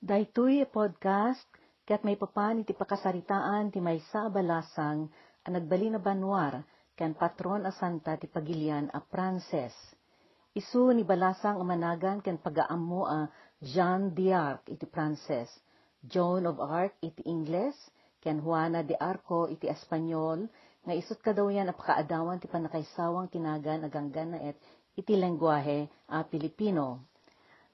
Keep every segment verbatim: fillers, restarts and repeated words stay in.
Daytoy a podcast ket maipapan iti pakasaritaan ti maysa a balasang a nagbalin a banua ken patron a santa ti pagilian a Frances. Isu ni balasang a managan ken pagaammo a Jeanne d'Arc iti Frances, Joan of Arc iti Ingles, ken Juana de Arco iti Espanyol, nga isut' kadawyan a pakaadawan ti pannakaisawang ti nagan a ganggannaet iti lenguahe a Pilipino.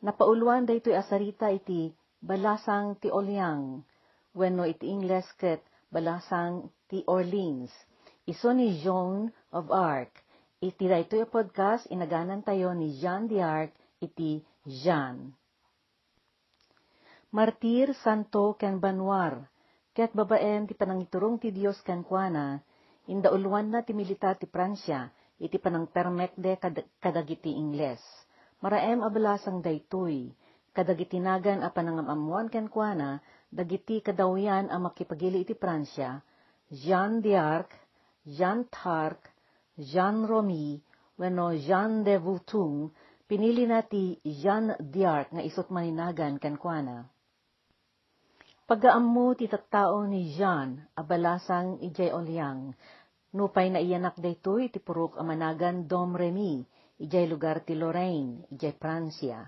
Napauloan daytoy a sarita iti Balasang ti Orleans, wenno iti Ingles ket Balasang ti Orleans. Isu ni Joan of Arc. Iti daytoy a podcast, inaganantayo ni Jeanne d'Arc iti Jeanne. Martir, santo, ken banua, ket babaen ti panangiturong ti Dios kenkuana, indauloanna ti militar ti Francia iti panangpermekde kad-, kadagiti Ingles. Maraem a balasang daytoy, kadagiti nagan a panangam-ammoan kenkuana dagiti kadawyan a makipagili iti Francia, Jeanne d'Arc, Jeanne d'Arc, Jeanne Romy, wenno Jeanne de Voutung, pinilina ti Jeanne d'Arc nga isut' maninagan kenkuana. Pagaammo ti tattao ni Jeanne a balasang idiay Orleans, nupay naiyanak daytoy ti purok a managan Domremy idiay lugar ti Lorraine, idiay Francia.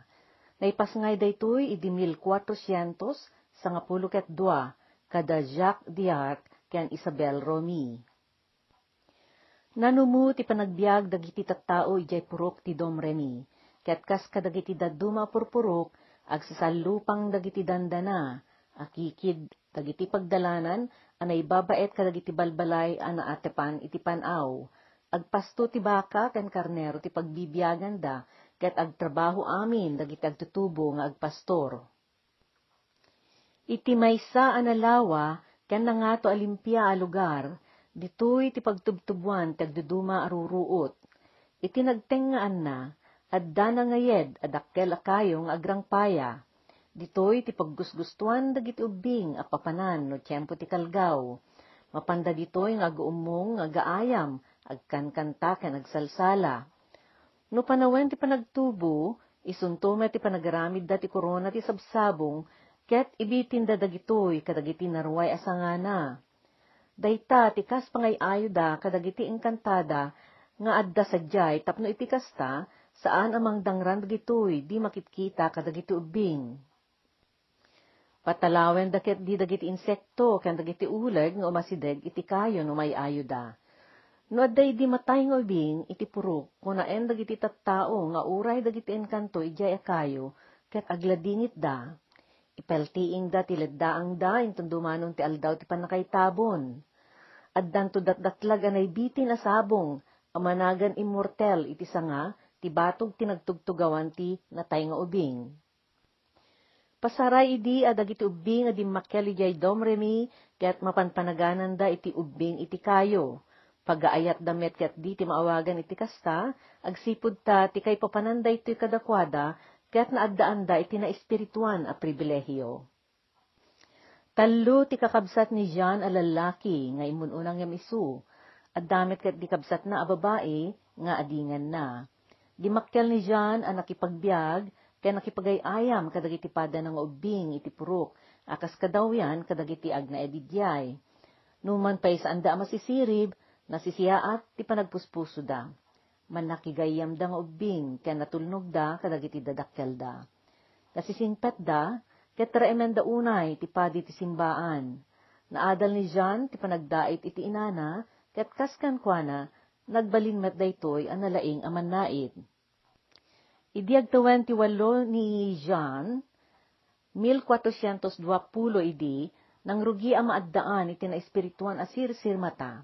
Naipasngay daytoy idi mil kuatrosientos sangapulo ket dua kada Jacques d'Arc ken Isabelle Romy. Nanumo ti panagbiag dagiti tattao idiay purok ti Domremy, ket kas kadagiti dadduma a purpurok, agsasallupang dagiti dandana, akikid dagiti pagdalanan a naibabaet kadagiti balbalay a naatepan iti pan-aw. Agpasto ti baka ken karnero ti pagbibiaganda, ket agtrabaho amin dagiti agtutubo nga agpastor. Iti maysa a nalawa ken nangato a limpia a lugar, ditoy ti pagtubtuboan ti agduduma a ruruot. Iti nagtengngaanna, addana nga yed a dakkel a kayo nga agrangpaya. Ditoy ti paggusgustoan dagiti ubbing a papanan no tiempo ti kalgaw. Mapanda ditoy nga aguummong nga agaayam, agkankanta ken agsalsala. No panawen ti panagtubo, isunto met ti panagaramidda ti korona ti sabsabong, ket ibitinda dagitoy kadagiti naruay a sangana. Dayta ti kas pangay-ayoda kadagiti engkantada nga adda sadiay tapno iti kasta, saan a mangdangran dagitoy di makitkita kadagiti ubbing. Patalawenda ketdi dagiti insekto ken dagiti uleg nga umasideg iti kayo no may-ayoda. No adda idi matay nga ubing iti purok, kunaen dagiti tattao nga uray dagiti engkanto idiay a kayo ket agladingitda. Ipeltiingda ti leddaangda inton dumanon ti aldaw ti pannakaitabon. Addanto datdatlag a naibitin a sabong a managan immortel iti sanga ti batog ti nagtugtugawan ti natay nga ubing. Pasaray idi a dagiti ubbing a dimmakkel idiay Domremy ket mapanpanagananda iti ubbing iti kayo. Pagaayatda met ketdi ti maawagan iti kasta, agsipud ta ti kaipapanan daytoy kadakuada ket naaddaanda iti naespirituan a pribilehio. Tallo ti kakabsat ni Jeanne a lallaki nga immun-una ngem isu. Adda met ketdi kabsatna a babai nga adinganna. Dimmakkel ni Jeanne a nakipagbiag ken nakipagay-ayam kadagiti padana nga ubbing iti purok a kas kadawyan kadagiti agnaed idiay. Numan pay saanda a masisirib, nasisiaat ti panagpuspusoda. Mannakigayyemda nga ubbing ken natulnogda kadagiti dadakkelda. Nasisingpetda ket reemenda unay ti padi ti simbaan. Naadal ni Jeanne ti panagdait iti inana ket kas kenkuana, nagbalin met daytoy a nalaing a mannait. Idi agtawen ti wallo ni Jeanne, mil kuatrosientos dua pulo idi, nangrugi a maaddaan iti naespirituan a sirsirmata.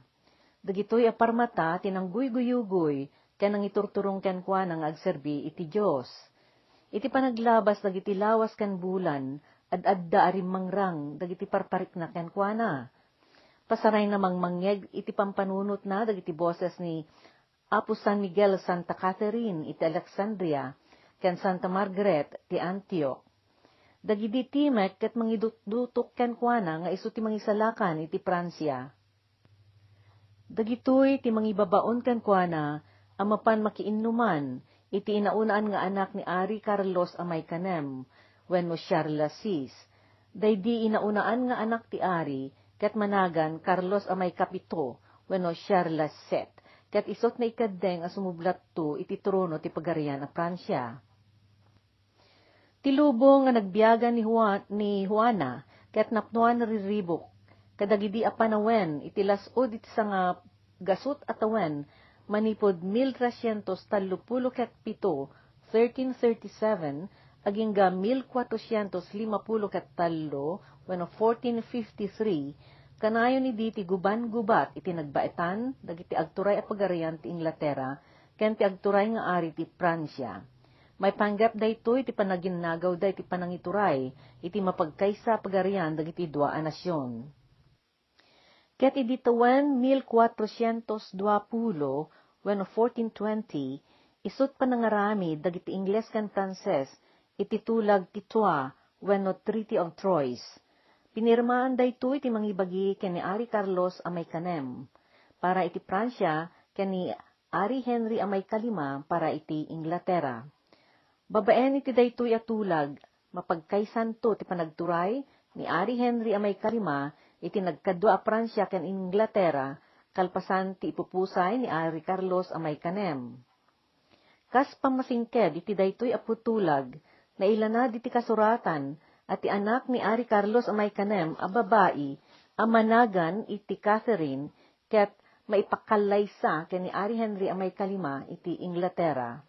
Dagitoy a parmata ti nangguyguyugoy ken nangiturturong kenkuana nga agserbi iti Dios. Iti panaglabas dagiti lawas ken bulan, ad-adda a rimmangrang dagiti parparikna kenkuana. Pasarayna mangmangngeg iti pampanunotna dagiti boses ni Apo San Miguel Santa Catherine iti Alexandria ken Santa Margaret ti Antioch. Dagidi timek ket mangidutdutok kenkuana nga isu ti mangisalakan iti Francia. Dagitoy ti mangibabaon kenkuana a mapan makiinnuman iti inaunaan nga anak ni Ari Carlos a maikanem, wenno Charles six. Daydi inaunaan nga anak ti ari, ket managan Carlos a maikapito wenno Charles set, ket isut' naikeddeng a sumublatto iti trono ti Pagarian a Francia. Ti lubong nga nagbiagan ni Juan, ni Juana, ket napnoan a riribuk kadagidi a panawen iti las-ud iti sanga gasut a tawen, manipud mil trescientos tallo pulo ket pito, thirteen thirty-seven, agingga mil kuatrosientos lima pulo ket tallo wenno fourteen fifty-three, kanayon idi ti guban-gubat iti nagbaetan dagiti agturay a pagarian ti Inglaterra ken ti agturay nga ari ti Francia. Maipanggep daytoy ti panaginnagawda iti panangituray iti mapagkaysa a pagarian dagiti dua a nasion. Ket idi tawen mil kuatrosientos dua pulo wenno fourteen twenty, isut' panangaramid dagiti Ingles ken Franses iti tulag ti Troyes wenno Treaty of Troyes. Pinirmaan daytoy ti mangibagi ken ni Ari Carlos a maikanem para iti Francia ken ni Ari Henry a maikalima para iti Inglaterra. Babaen iti daytoy a tulag, mapagkaysanto ti panagturay ni Ari Henry a maikalima iti nagkadua a Francia ken Inglaterra, kalpasan ti ipupusay ni Ari Carlos a maikanem. Kas pammasingked iti daytoy a putulag, nailanad iti kasuratan a ti anak ni Ari Carlos a maikanem a babai a managan iti Catherine ket maipakallaysa ken ni Ari Henry a maikalima iti Inglaterra.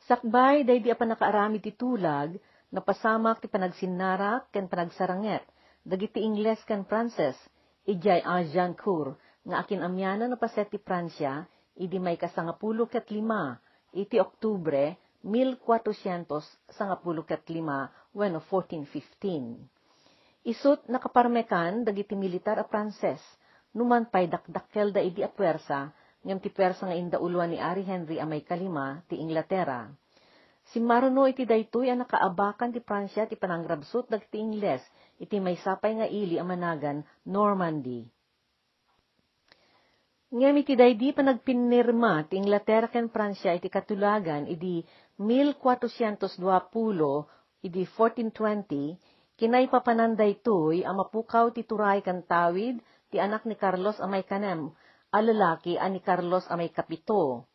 Sakbay daydi a pannakaaramid ti tulag, napasamak ti panagsinnarak ken panagsaranget dagiti Ingles ken Franses idiay Agincourt nga akin-amianan a paset ti Francia idi maikasangapulo ket lima iti Oktubre mil kuatrosientos sangapulo ket lima wenno fourteen fifteen. Isut' nakaparmekan dagiti militar a Franses, numan pay dakdakkelda idi a puersa, ngem ti puersa nga indauluan ni Ari Henry a maikalima ti Inglaterra. Simmaruno iti daytoy a nakaabakan ti Francia ti panangrabsut dagiti Ingles iti maysa pay nga ili a managan Normandy. Ngem iti daydi panagpinnirma ti Inglaterra ken Francia iti katulagan idi mil kuatrosientos dua pulo, idi fourteen twenty, kinaipapanan daytoy a mapukaw ti turay ken tawid ti anak ni Carlos a maikanem a lalaki a ni Carlos a maikapito.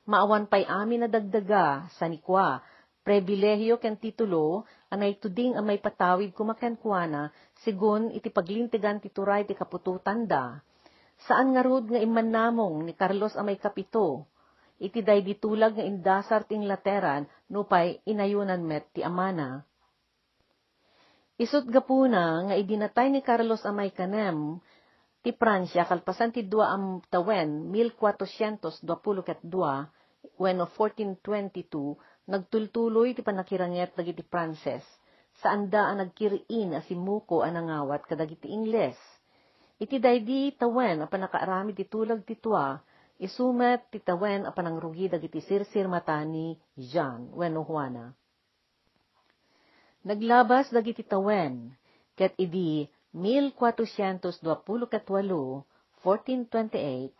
Maawan pay amin a dagdaga, sanikua, pribilehiyo ken titulo a naituding a maipatawid koma kenkuana segun iti paglintegan ti turay ti kaputotanda. Saan ngarud nga immannamong ni Carlos a maikapito iti daydi tulag nga indasar ti Inglaterra nupay inayonan met ti amana. Isut' gapuna nga idi natay ni Carlos a maikanem ti Francia kalpasan ti dua a tawen, mil kuatrosientos dua pulo ket dua wenno fourteen twenty-two, nagtultuloy ti pannakiranget dagiti Franses. Saanda a nagkir-in a simmuko a nangawat kadagiti Ingles. Iti daydi tawen a pannakaaramid ti tulag ti Troyes, isu met ti tawen a panangrugi dagiti sirsirmata ni Jean wenno Juana. Naglabas dagiti tawen, ket idi mil kuatrosientos dua pulo ket walo, fourteen twenty-eight,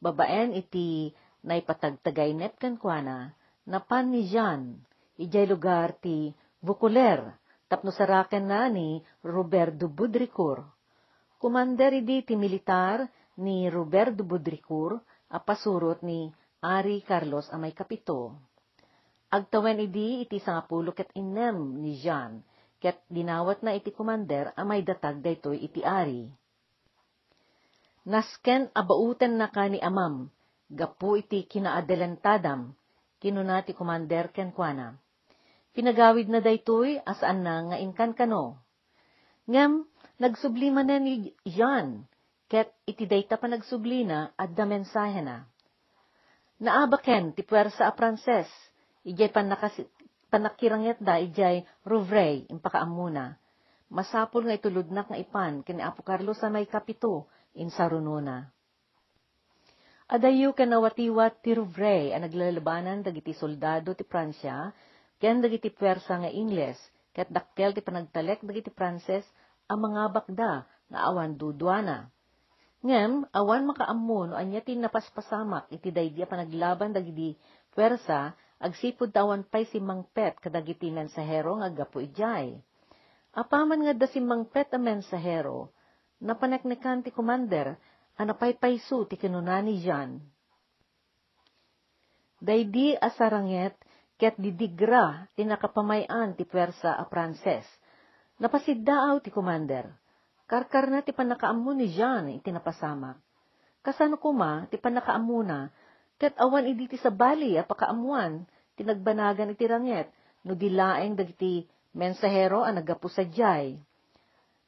babaen iti naipatagtagaynep kenkuana, napan ni Jean idiay lugar ti Vaucouleurs tapno sarakenna ni Robert de Baudricourt. Komander idi ti militar ni Robert de Baudricourt a pasurot ni Ari Carlos a maikapito. Agtawen idi iti sangapulo ket innem ni Jean, ket dinawatna iti komander a maidatag daytoy iti ari. "Nasken a bautennaka ni amam, gapu iti kinaadelantadam," kinuna ti komander kenkuana. Pinagawidna daytoy a saanna nga inkankano. Ngem nagsubli manen ni Jean, ket iti dayta panagsublina, adda mensahena. Naabaken ti puersa a Franses idiay pannakasi-, pannakkirangetda idiay Rouvray, impakaammona. Masapul nga itulodnak nga ipan ken ni Apo Carlos a maikapito, insarunona. Adayo ken nawatiwat ti Rouvray a naglalabanan dagiti soldado ti Francia ken dagiti puersa nga Ingles, ket dakkel ti panagtalek dagiti Franses a mangabakda nga awan duduana. Ngem awan makaammo no ania ti napaspasamak iti daydi a panaglaban dagiti puersa agsipud ta awan pay simmangpet kadagiti mensahero nga aggapu idiay. Apaman nga adda simmangpet a mensahero, napaneknekan ti komander a napaypayso ti kinuna ni Jean. Daydi a saranget ket didigra ti nakapamay-an ti puersa a Frances. Napasiddaaw ti komander. Karkarna ti pannakaammo ni Jean iti napasamak. Kasano koma ti pannakaammona ket awan idi ti sabali a pakaammoan ti nagbanagan iti ranget no di laeng dagiti mensahero a naggapu sadiay.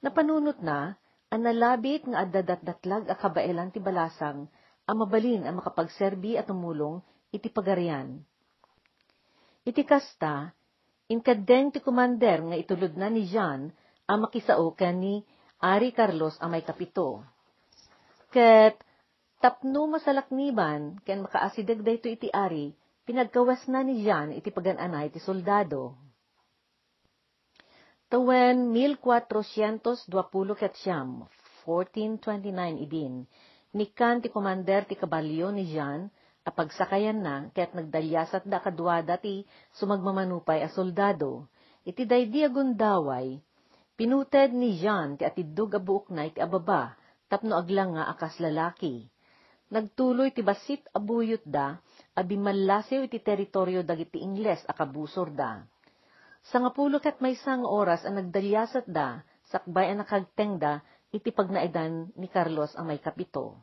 Napanunotna a nalabit nga adda datdatlag a kabaelan ti balasang a mabalin a makapagserbi a tumulong iti pagarian. Iti kasta, inkeddeng ti komander nga itulodna ni Jean a makisao ken ni Ari Carlos a Maikapito. Ket tapno masalakniban ken makaasideg daytoy iti ari, pinagkawesna ni Jean iti pagan-anay ti soldado. Tawen mil kuatrosientos duapulo ket siam, fourteen twenty-nine idin, nikkan ti komander ti kabalio ni Jean a pagsakayanna ket nagdaliasatda kaduada ti sumagmamanupay a soldado. Iti daydi a gundaway, pinuted ni Jean ti atiddog a buokna iti ababa tapno aglanga a kas lalaki. Nagtuloy ti bassit a buyotda a bimmallasiw iti teritorio dagiti Ingles a kabusorda. Sangapulo ket maysa nga oras a nagdaliasatda sakbay a nakagtengda iti pagnaedan ni Carlos a Maikapito.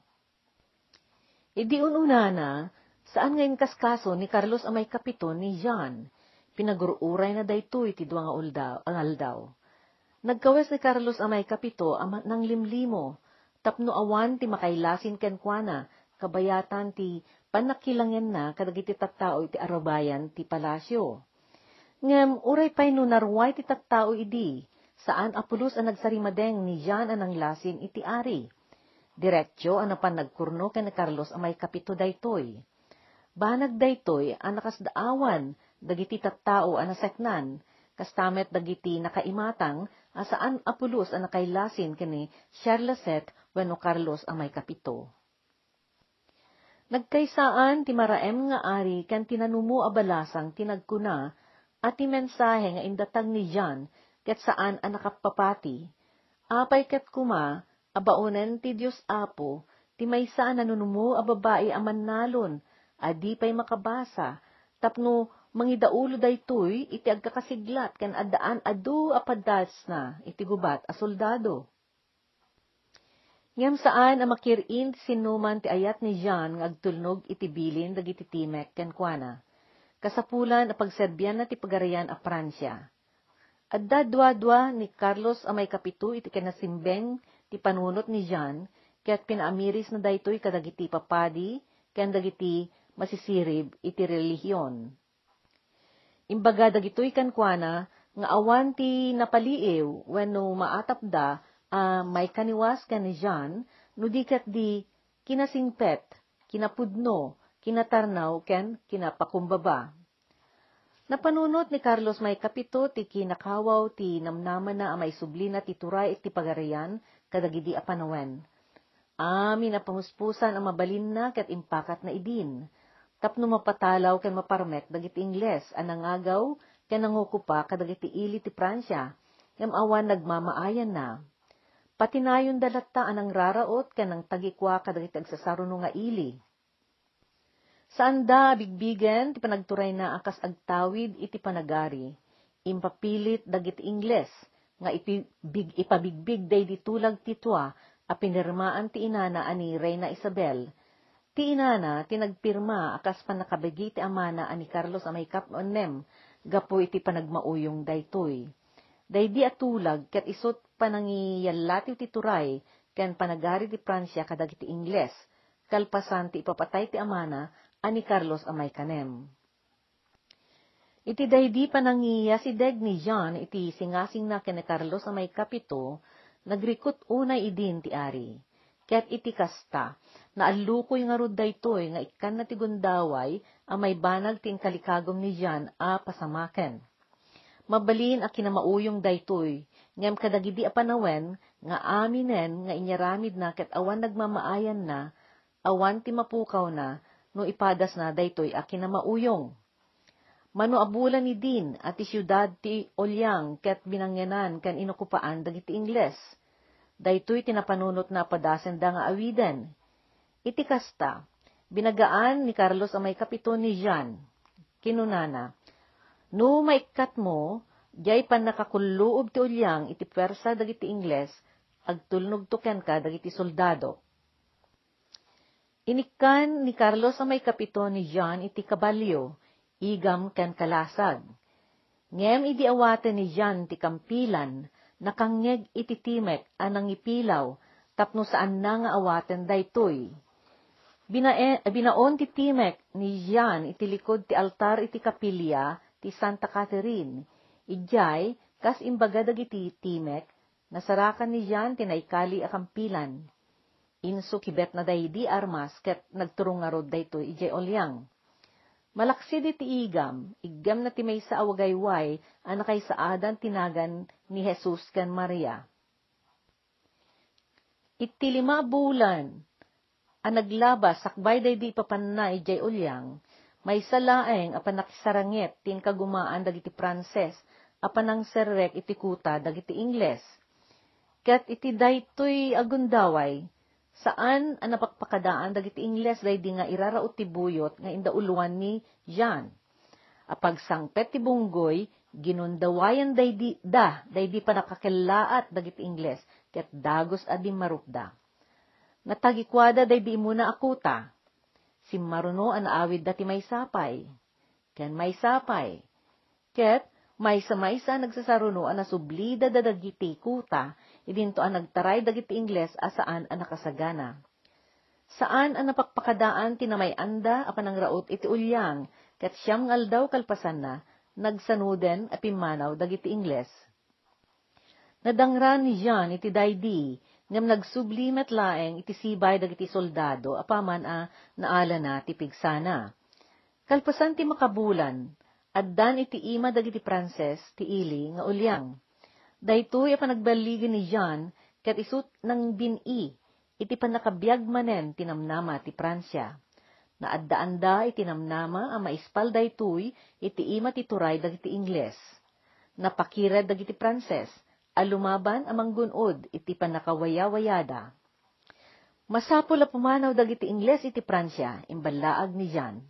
Idi un-unana, saan nga inkaskaso ni Carlos a Maikapito ni Jean. Pinagur-urayna daytoy ti dua nga uldaw, nga aldaw. Nagkawes ni Carlos a Maikapito a ma-, nanglimlimo tapno awan ti makailasin kenkuana kabayatan ti pannakilangenna kadagiti tattao iti arubayan ti palasio. Ngem uray pay no naruay ti tattao idi, saan a pulos a nagsarimadeng ni Jean a nanglasin iti ari. Diretso a napan nagkurno ken ni Carlos a Maikapito daytoy. Banag daytoy a nakasdaawan dagiti tattao a naseknan, kasta met dagiti nakaimatang a saan a pulos a nakailasin ken ni Charles set wenno Carlos a Maikapito. Nagkaysaan ti maraem nga ari ken ti nanumo a balasang ti nagkuna a ti mensahe nga indatag ni Jean ket saan a nakapapati. Apay ket koma a baonen ti Dios Apo ti maysa a nanunumo a babai a mannalon a di pay makabasa tapno mangidaulo daytoy iti agkakasiglat ken addaan adu a padasna iti gubat a soldado. Ngem saan a makir-in ti sinuman ti ayat ni Jean nga agtulnog iti bilin dagiti timek kenkuana. Kasapulan a pagserbianna ti Pagarian a Francia. Adda duadua ni Carlos a Maikapito iti kinasimbeng ti panunot ni Jean, ket pinaamirisna daytoy kadagiti papadi ken dagiti masisirib iti relihion. Imbaga dagitoy kenkuana nga awan ti napaliiw wenno maatapda a maikaniwas ken ni Jean, no di ket di kinasingpet, kinapudno, kinatarnaw, ken kinapakumbaba. Napanunot ni Carlos Maikapito ti kinakawaw ti namnamana a maisublina ti turay iti Pagarian kadagidi a panawen. Amin a pamuspusan a mabalinna ket impakatna idin, tapno mapatalaw ken maparmek dagiti Ingles a nangagaw ken nangokupa kadagiti ili ti Francia, ngem awan nagmamaayanna. Patinayonda latta a nangraraot ken nangtagikua kadagiti agsasaruno nga ili. Saanda a bigbigen ti panagturayna a kas agtawid iti panagari. Impapilit dagiti Ingles nga ipibig-, ipabigbig daydi tulag ti tua a pinirmaan ti inana a ni Reina Isabel. Ti inana ti nagpirma a kas pannakabagi ti amana a ni Carlos a Maikap-, nem gapu iti panagmauyong daytoy. Daydi a tulag ket isut' panangiyallatiw ti turay ken panagari ti Francia kadagiti Ingles, kalpasan ti ipapatay ti amana a ni Carlos a Maikanem. Iti daydi panangiyasideg ni Jean iti singasingna ken ni Carlos a Maikapito, nagrikut unay idin ti ari. Ket iti kasta, naallukoy ngarud daytoy nga ikkanna ti gundaway a maibanag ti inkalikagum ni Jean a pasamaken. Mabalin a kinamauyong daytoy, ngem kadagidi a panawen nga aminen nga inyaramidna ket awan nagmamaayanna, awan ti mapukawna no ipadasna daytoy a kinamauyong. Mano a bulan idin a ti siudad ti Olyang ket binangenan ken inokupaan dagiti Ingles. Daytoy ti napanunotna a padasenda nga awiden. Iti kasta, binagaan ni Carlos a maikapito ni Jean. Kinunana, "No maikkatmo, diay pannakakulluob ti Olyang iti puersa dagiti Ingles, agtulnogto kenka dagiti soldado." Inikkan ni Carlos a maikapito ni Jean iti kabalio, igam ken kalasag. Ngem idi awaten ni Jean ti kampilan, nakangngeg iti timek a nangipilaw tapno saanna nga awaten daytoy. Binae-, binaon ti timek ni Jean iti likud ti altar iti kapilia ti Santa Catherine. Idiay, kas imbaga dagiti timek, nasarakan ni Jean ti naikali a kampilan. Inso kibetna daydi armas ket nagturong ngarud daytoy idiay Olyang. Malaksid iti igam, iggemna ti maysa a wagayway a nakaisaadan ti nagan ni Jesus ken Maria. Iti lima a bulan a naglabas sakbay daydi ipapanna idiay Olyang, maysa laeng a pannakisarangit ti inkagumaan dagiti Pranses a panangserrek iti kuta dagiti Ingles. Ket iti daytoy a gundaway, saan a napakpakadaan dagiti Ingles daydi nga iraraut ti buyot nga indauloan ni Jean. Apagsangpet ti bunggoy, ginundawayan daydi da daydi pannakakellaat dagiti Ingles ket dagus a dimmarupda. Natagikuada daydi immuna a kuta. Simmaruno a naawidda ti maysa pay ken maysa pay. Ket maysa-maysa a nagsasaruno a nasublida dagiti kuta idinto a nagtaray dagiti Ingles a saan a nakasagana. Saan a napakpakadaan ti namay-anda a panangraut iti Olyang, ket siam nga aldaw kalpasanna, nagsanoden a pimmanaw dagiti Ingles. Nadangran ni Jean iti daydi, ngem nagsubli met laeng iti sibay dagiti soldado apaman a naalana ti pigsana. Kalpasan ti makabulan, addan iti ima dagiti Pranses ti ili nga Olyang. Daytoy a panagballigen ni Jean ket isu ti nangbin-i iti pannakabiag manen ti namnama ti Pransia. Naaddaanda iti namnama a maispal daytoy iti ima ti turay dagiti Ingles. Napakired dagiti Pranses a lumaban a manggun-od iti pannakawayawayada. Masapul a pumanaw dagiti Ingles iti Pransia, imballaag ni Jean.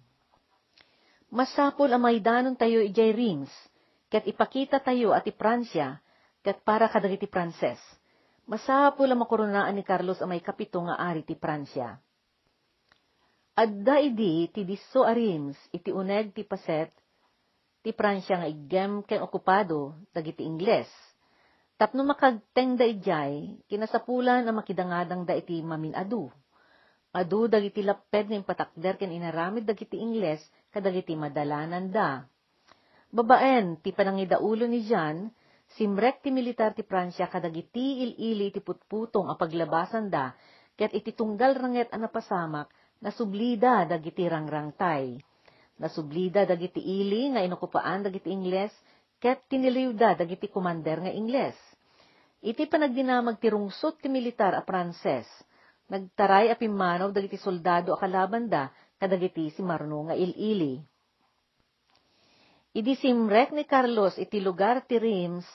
Masapul a maidanontayo idiay Reims, ket ipakitatayo a ti Pransia ket para kadagiti Pranses. Masapul a makoronaan ni Carlos a maikapito nga ari ti Pransia. Adda idi ti disso a Reims iti uneg ti paset ti Pransia nga iggem ken okupado dagiti Ingles. Tapno makagtengda idiay, kinasapulan a makidangadangda iti mamin-adu. Adu dagiti lapped nga impatakder ken inaramid dagiti Ingles kadagiti madalananda. Babaen ti panangidaulo ni Jean, simrek ti militar ti Pransia kadagiti il-ili iti putputong a paglabasanda, ket iti tunggal ranget a napasamak, nasublida dagiti rangrangtay. Nasublida dagiti ili nga inokupaan dagiti Ingles, ket tiniliwda dagiti komander nga Ingles. Iti panagdinamag ti rungsot ti militar a Pranses, nagtaray a pimmanaw dagiti soldado a kalabanda kadagiti simmaruno nga il-ili. Idi simrek ni Carlos iti lugar ti Reims,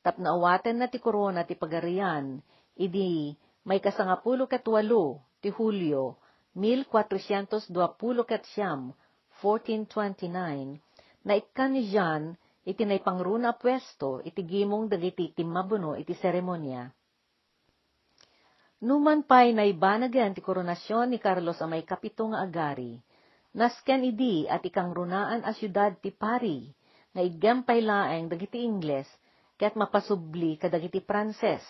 tapno awatenna ti korona ti pagarian, idi maikasangapulo ket walo ti Hulio, mil kuatrosientos duapulo ket siam, fourteen twenty-nine, naikkan ni Jean iti naipangruna a puesto iti gimong dagiti timmabuno iti seremonia. Numan pay naibanagen ti koronasion ni Carlos a maikapito nga agari, nasken idi a ti kangrunaan a siudad ti Paris nga iggem pay laeng dagiti Ingles ket mapasubli kadagiti Pranses.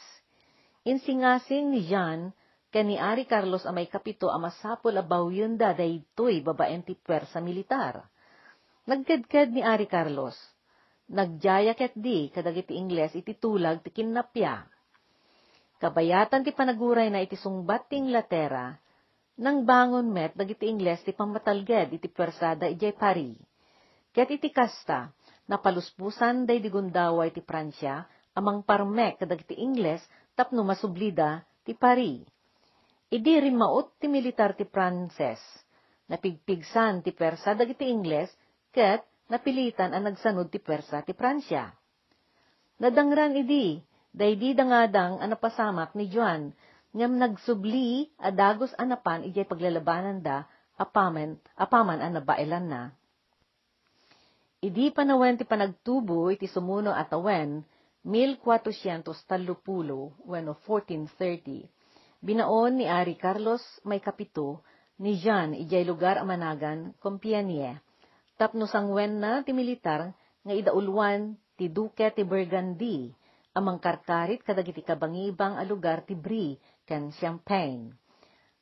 Insingasing ni Jean ken ni Ari Carlos a maikapito a masapul a bawyenda daytoy babaen ti puersa militar. Nagkedked ni Ari Carlos. Nagdiaya ketdi kadagiti Ingles iti tulag ti kinnappia. Kabayatan ti panagurayna iti sungbat ti Inglaterra, nangbangon met dagiti Ingles ti pammatalged iti puersada idiay Paris. Ket iti kasta, napaluspusan daydi gundaway ti Pransia a mangparmek kadagiti Ingles tapno masublida ti Paris. Idi rimmaut ti militar ti Pranses, napigpigsan ti puersa dagiti Ingles ket napilitan a nagsanud ti puersa ti Prussia. Nadangran idi, daydi dangadang a napasamak ni Joan, ngem nagsubli a dagus a napan idiay paglalabananda apaman, apaman a nabaelanna. Idi panawen ti panagtubo iti sumuno a tawen, mil kuatrosientos tallo pulo wenno fourteen thirty, binaon ni Ari Carlos Maikapito ni Joan idiay lugar a managan Compiègne, tapno sanguenna ti militar nga idauloan ti Duke ti Burgundy a mangkarkarit kadagiti kabangibang a lugar ti Brie ken Champagne.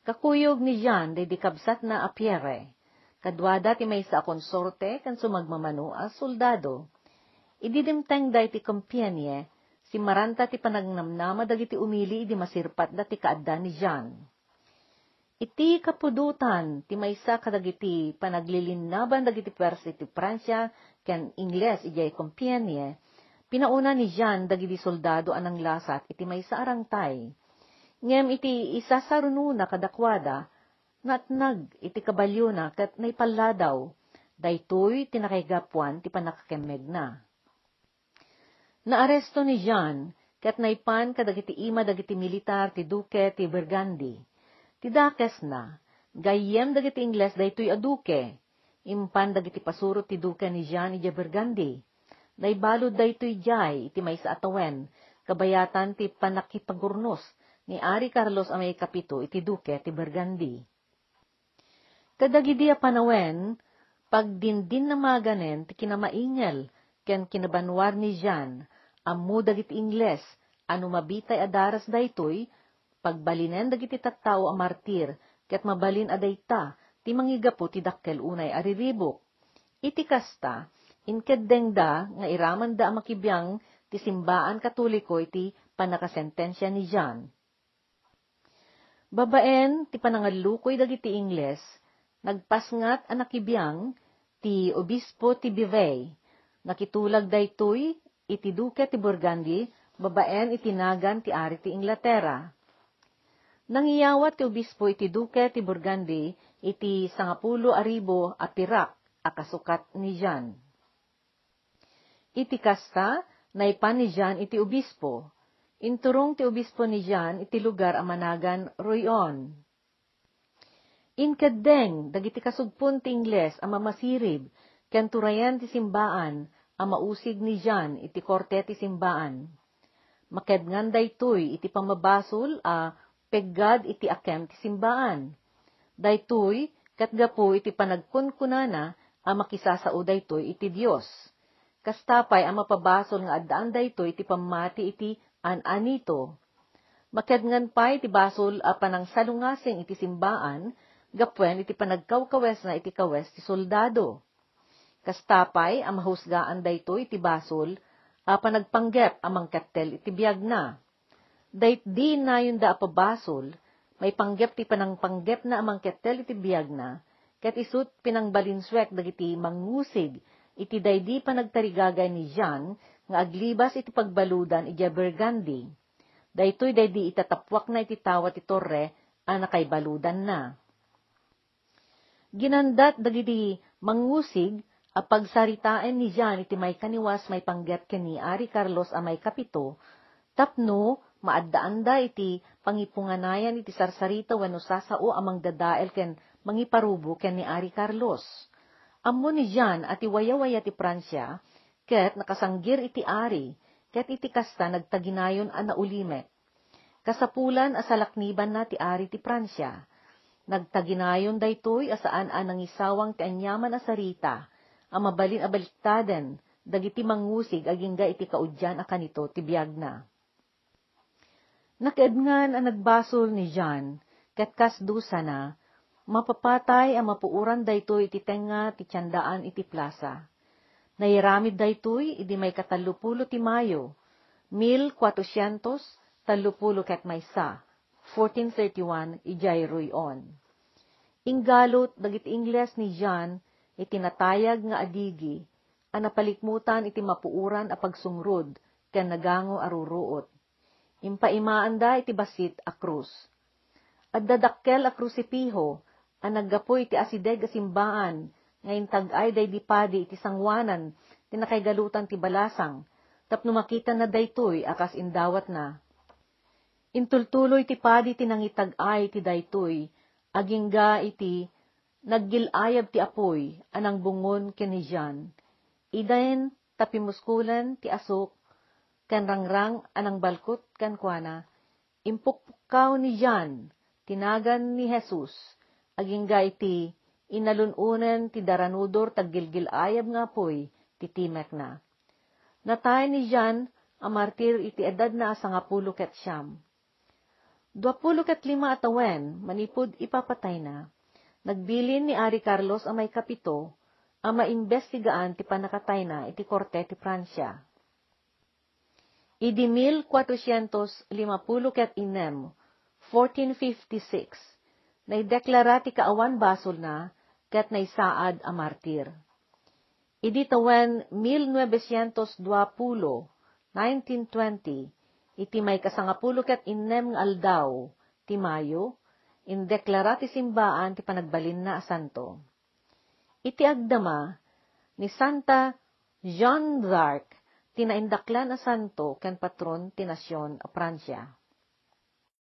Kakuyog ni Joan daydi kabsatna a Pierre. Kaduada ti maysa a konsorte ken sumagmamano a soldado. Idi dimtengda iti Compiègne, simmaranta ti panagnamnama dagiti umili idi masirpatda ti kaadda ni Joan. Iti kapudotan ti maysa kadagiti panaglilinnaban dagiti puersa ti Prussia ken Ingles idiay Compiègne, pinauna ni Joan dagiti soldado a nanglasat iti maysa a rangtay. Ngem iti isasarunona kadakuada, natnag iti kabaliona ket naipalladaw. Daytoy ti nakaigapuan ti pannakakemmegna. Naaresto ni Joan ket naipan kadagiti ima dagiti militar ti Duke ti Burgundy. Ti dakesna, gayyem dagiti Ingles daytoy a duke. Impan dagiti pasurot ti Duke ni Joan idiay Burgundy. Naibalud daytoy diay iti maysa a tawen, kabayatan ti pannakipagurnos ni Ari Carlos a Maikapito iti Duke ti Burgundy. Kadagidi a panawen, pagdindinnamaganen ti kinamaingel ken kinabanua ni Joan. Ammo dagiti Ingles a no mabitay a daras daytoy, pagbalinen dagiti tattao a martir ket mabalin a dayta ti mangigapu ti dakkel unay a riribuk. Iti kasta, inkeddengda nga iramanda a makibiang ti simbaan Katoliko iti pannakasentensia ni Joan. Babaen ti panangallukoy dagiti Ingles, nagpasngat a nakibiang ti obispo ti Vevey. Nakitulag daytoy iti Duke ti Burgundy babaen iti nagan ti Ari ti Inglaterra. Nangiyawat ti obispo iti Duke ti Burgundy iti sangapulo a ribu a pirak a kasukat ni Joan. Iti kasta, naipan ni Joan iti obispo. Inturong ti obispo ni Joan iti lugar a managan Royan. Inkeddeng dagiti kasugpon ti Ingles a mamasirib ken turayen ti simbaan a mausig ni Joan iti korte ti simbaan. Makedngan daytoy iti pammabasol a peggad iti akem ti simbaan. Daytoy ket gapu iti panagkunkunana a makisasao daytoy iti Dios. Kasta pay a mapabasol nga addaan daytoy iti pammati iti an-anito. Makedngan pay ti basol a panangsalungasing iti simbaan gapuan iti panagkawkawesna iti kawes ti soldado. Kasta pay a mahusgaan daytoy iti basol a panagpanggep a mangkettel iti biagna. Daydi nayonda a pabasol, maipanggep ti panangpanggepna a mangkettel iti biagna, ket isut' pinangbalinsuek dagiti mangngusig iti daydi panagtarigagay ni Joan nga aglibas iti pagbaludan idiay Burgundy. Daytoy daydi itatappuakna iti tawa ti torre a nakaibaludanna. Ginandat dagiti mangngusig a pagsaritaen ni Joan iti maikaniwas maipanggep ken ni Ari Carlos a maikapito, tapno maaddaanda iti pangipunganayan iti sarsarita wenno sasao a mangdadael ken mangiparubo ken ni Ari Carlos. Ammo ni Joan a ti wayawaya ti Prussia ket nakasanggir iti ari, ket iti kasta nagtaginayon a naulimek. Kasapulan a salaknibanna ti ari ti Prussia. Nagtaginayon daytoy a saan a nangisawang ti aniaman a sarita a mabalin a baliktaden dagiti mangngusig agingga iti kaudian a kanito ti biagna. Nakedngan a nagbasol ni Joan, ket kas dusana, mapapatay a mapuoran daytoy iti tengnga ti tiandaan iti plasa. Nairamid daytoy idi maikatallopulo ti Mayo, mil kuatrosientos tallopulo ket maysa, fourteen thirty-one, idiay Royan. Inggalut dagiti Ingles ni Joan iti natayag nga adigi a napalikmutan iti mapuoran a pagsungrod ken nagango a ruruot. Impaimaanda iti bassit a krus. Adda dakkel a krusipiho a naggapu iti asideg a simbaan nga intag-ay daydi padi iti sangoanan ti nakaigalutan ti balasang, tapno makitanna daytoy a kas indawatna. Intultuloy ti padi ti nangitag-ay ti daytoy, agingga iti naggil-ayab ti apuy a nangbungon ken ni Jean. Idin ta pimuskulan ti asuk ken rangrang a nangbalkut kenkuana, impukpukkaw ni Jean ti nagan ni Jesus, agingga iti inalun-onen ti daranudor taggilgil-ayab nga apuy ti timekna. Natay ni Jean a martir iti edadna a sangapulo ket siam. Duapulo ket lima a tawen manipud ipapatayna, nagbilin ni Ari Carlos a maikapito a maimbestigaan ti pannakatayna iti korte ti Francia. Idi mil kuatrosientos limapulo ket innem, fourteen fifty-six, naideklara ti kaawan basolna ket naisaad a martir. Idi tawen mil nuebesientos duapulo, nineteen twenty, iti maikasangapulo ket innem nga aldaw ti Mayo, indeklara ti simbaan ti panagbalinna a santo. Iti agdama, ni Santa Jeanne d'Arc ti naindaklan a santo ken patron ti nasion a Francia.